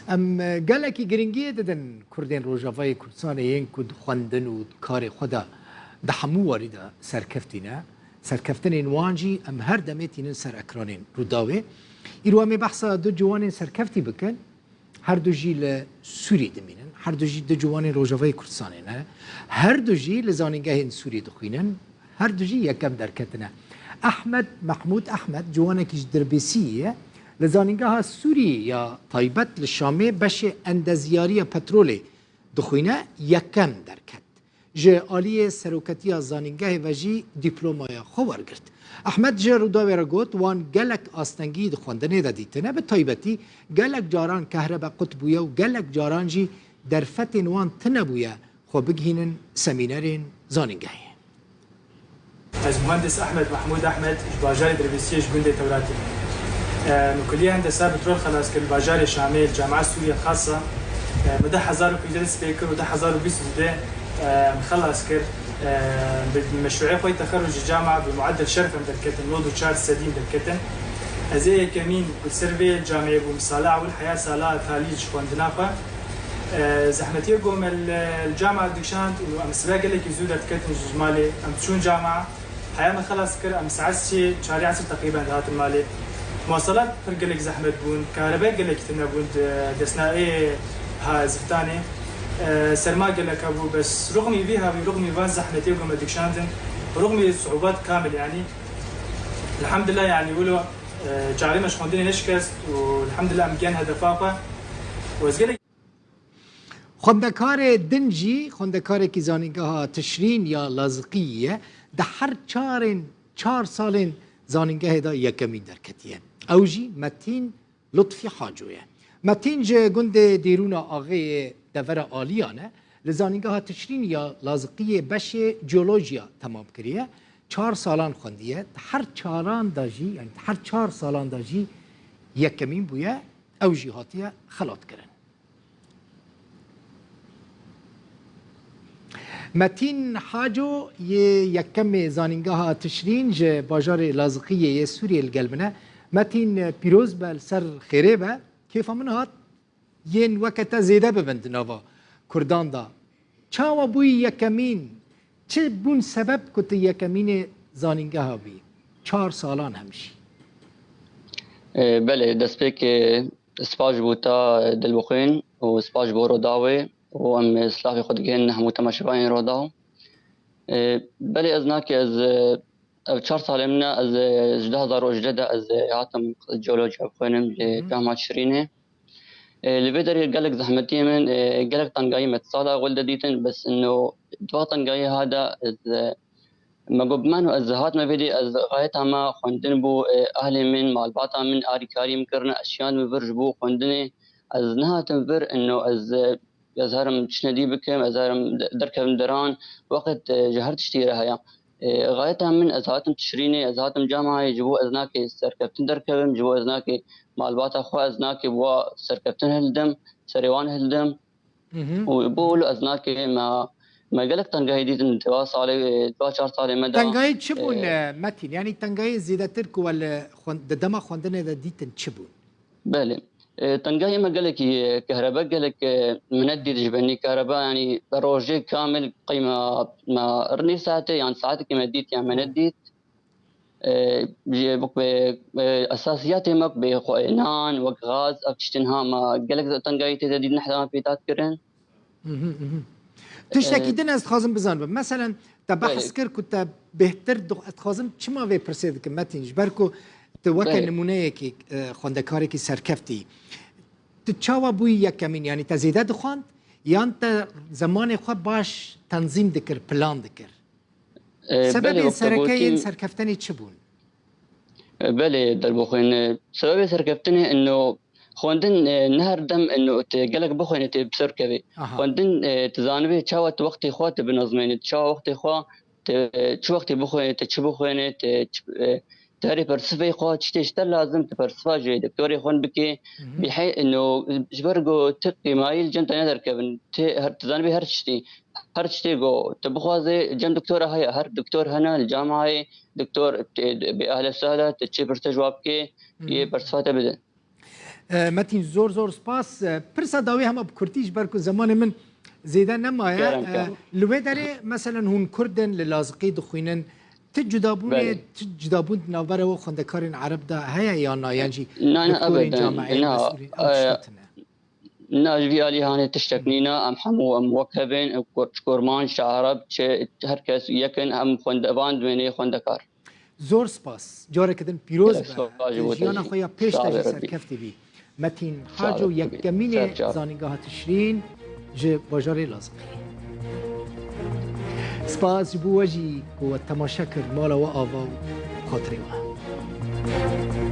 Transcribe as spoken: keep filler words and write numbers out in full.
Em, e, gelekî giringiyê didin Kurdên Rojavayê Kurdistanê yên ku di xwendin û di karê xwe de di hemû warî de serkeftî ne. Serkeftinên wan jî em her demê tînin ser ekranên Rûdawê. Îro em ê behsa du ciwanên serkeftî bikin. Her du jî li Sûrî dimînin. Her du jî du ciwanên Rojavayê Kurdistanê ne. Her du jî li zanîngehên Sûrî dixwînin. Her du jî yekem derketine. Ehmed Mehmûd Ehmed, ciwanekî ji Dirbêsiyê ye. Li zanîngeha Sûrî ya taybet li Şamê beşê endezyariya petrolê dixwîne, yekem derket. Ji aliyê seroketiya zanîngehê ve jî dîplomaya xwe wergirt. Ehmed ji Rûdawê re got, wan gelek astengî di xwendinê de dîtine, bi taybetî gelek caran kehrebe qut bûye û gelek caran jî derfetên wan tune bûye xwe bigihînin semînerên zanîngehê. Ez muhendis Ehmed Mehmûd Ehmed, ji bajarê Dirbêsiyê, ji gundê Tewratê. E, min kuliyê hendesa petrol xelas kir li bajarê Şamê, li Camia Sûriye Xasa. E, min du hezar û pênc dest pê kir û du hezar û bîst û du, e, min xelas kir. E, bi meşrûê xwe yê texerruc ji camia bi muedel şerf em derketin, nod û çar sedî em derketin. Ez ê yekemîn ku li ser vê camiyê bûm, sala ewil heya sala talî ji xwendina xwe. E, zehmetiyê ku me li, li camia dikişand û em sibe gelekî zû derdiketin ji malê, em diçûn camia. Heya me xelas kir, em saet sê, çarê esr teqrîben dihatin malê. Muwaselat pir gelek zehmet bûn, karebe gelek tune bûn, de-, desnayê ha ziftanê. E, serma gelek hebû, bes ruxmî vî hebî, ruxmî van zehmetê ku me dikişandin, ruxmî suubat kamil yanî. Elhamdulillah yanî wilo, e, çarê me ji xwendinê neşikest û elhamdulillah em gihan hedefa xwe. Û ez gelek Xwendekarê din jî, xwendekarekî zanîngeha Tişrîn ya Laziqiyê ye, di her çarên çar salên zanîngehê de yekemîn derketiye. Ew jî Metîn Lutfî Haco ye. Metîn ji gundê Dêrûna Axê yê devera Aliyan e, li zanîngeha Tişrîn ya Laziqiyê beşê Jeolojiya temam kiriye. Çar salan xwendiye, di her çaran de jî, yanî di her çar salan de jî yekemîn bûye, ew jî hatiye xelatkirin. Metîn Haco yê yekemê zanîngeha Tişrîn ji bajarê Laziqiyê yê Sûriyê li gel min e. Metîn, pîroz be, li ser xêrê be. Kêfa min hat yên weke te zêde bibin di nava Kurdan de. Çawa bûyî yekemîn? Çi bûn sebeb ku tu yekemînê zanîngeha bî? Çar salan hemşî. E, belê, destpêkê spas ji bo te, Dilbixwîn, û spas ji bo Rûdawê û em, e, silavê xwe digihînin hemû temaşevanên Rûdaw. E, belê ez nakê, ez, e, ev çar salê min e, ez, e, ji du hezar û hejdeh de ez, e, hatim jeolojiya bixwînim li Hı hı. Gama Tişrînê. E, li vê derê gelek zehmetiyê min, e, gelek tengayî me di sala ewil de dîtin, bes ino di va tengayî ha de ez, e, me got bi mano ez hatime vê dê, ez xayeta me xwendin bû, e, ehlê min, malbata min arîkarî min kirine, ez şiyandime vir ji bo xwendinê, ez nehatim vir, ino ez, e, ez herim tiştine dî bikim, ez herim de-, derkevim deran, weqt, e, ji her tiştî re heye. E, xayeta min, ez hatim Tişrînê, ez hatim Camayê, ji bo ez nakê serkeftin derkevim, ji bo ez nakê malbata xwe, ez nakê wa serkeftin hildim, serê wan hildim. Mhm. Û bo wilo ez nakê me, me gelek tengahî dîtin di va salê, di va çar salê me de. Tengahî çi bûn, e, e, Metîn? Yanî tengahî zêdetir ku we li xwen-, di dema xwendinê de dîtin çi bûn? Belê. E, tengahî me gelekî, e, kehrebe gelek, e, minet dît ji benî kehrebe, yanî bi rojê kamil qeyma me rê nîv saetê yan saetekê me dît yan minet dît. E, ji wek bi, e, esasiyatê me wek bi xwe, nan, wek gaz, ev tiştên ha me gelek tengahî tê de dît, nehda me pêda kirin. Mhm, mhm. Tiştekî Ee, din ez dixwazim bizanibim. Meselen, te behs belê. Kir ku te bêhtir dix-, ez dixwazim çima vê pirsê dikim, Metîn, ji ber ku tu weke Belê. Nimûneyekî, e, xwendekarekî serkeftî. Tu çawa bûyî yekemîn? Yanî te zêde dixwend yan te zemanê xwe baş tenzîm dikir, plan dikir? E, Sebebên belê, wek te sereke yên gotî, serkeftinê çi bûn? E, belê, Dilbixwîn, e, sebebê serkeftinê ino xwendin, e, ne her dem ino tu gelek bixwînî, tu bi ser kevî. Aha. Xwendin, e, tu zanibî çawa tu wextê xwe tu binizmênî, çawa wextê xwe tu, e, çi wextê bixwînî, tu çi bixwînî, tu çi, e, tu herî persifê xwe, çi tê ji te lazim, tu persifa ji doktorê xwe bikî. Mhm. Bîhê ino ji ber ku tu qîmayî li cem te nederkevin, tu her, tu zanibî her tiştî, her tiştê ku tu bixwazê cem doktora heye, her doktor hene li Camayê, doktor, e, bê ehle sehla, tu çi pirse ji wa bikê, Hı hı. yê persifa te bide. E, Metîn, zor zor spas. E, pirsa dawî hema bi kurtî, ji ber ku zemanê min zêde nemaye. Kerem, e, kerem. Li wê derê, meselen, hûn Kurd in, li Laziqî dixwînin. Ti cudabûnê, Belê. ti cudabûn di navbera we xwendekarên Ereb de heye ya na? Yan jî Na, na, li korên ebeden, cameê, na, mesûlên ew e, tişta tune? Na, ji vî alî hanê tiştek nîne, em hemû em wek hev in, ji kurmanc, çi Ereb, çi her kes yek in, em xwende-, van dimênê xwendekar. Zor spas. Careke din pîroz be. Spas ji bo te jî. Jiyana xwe ya pêş te jî serkeftî bî. Metîn Haco, yekemînê zanîngeha Tişrîn ji bajarê Laziqî. Spas ji bo we jî ku we temaşe kir, mala we ava û xatirê we.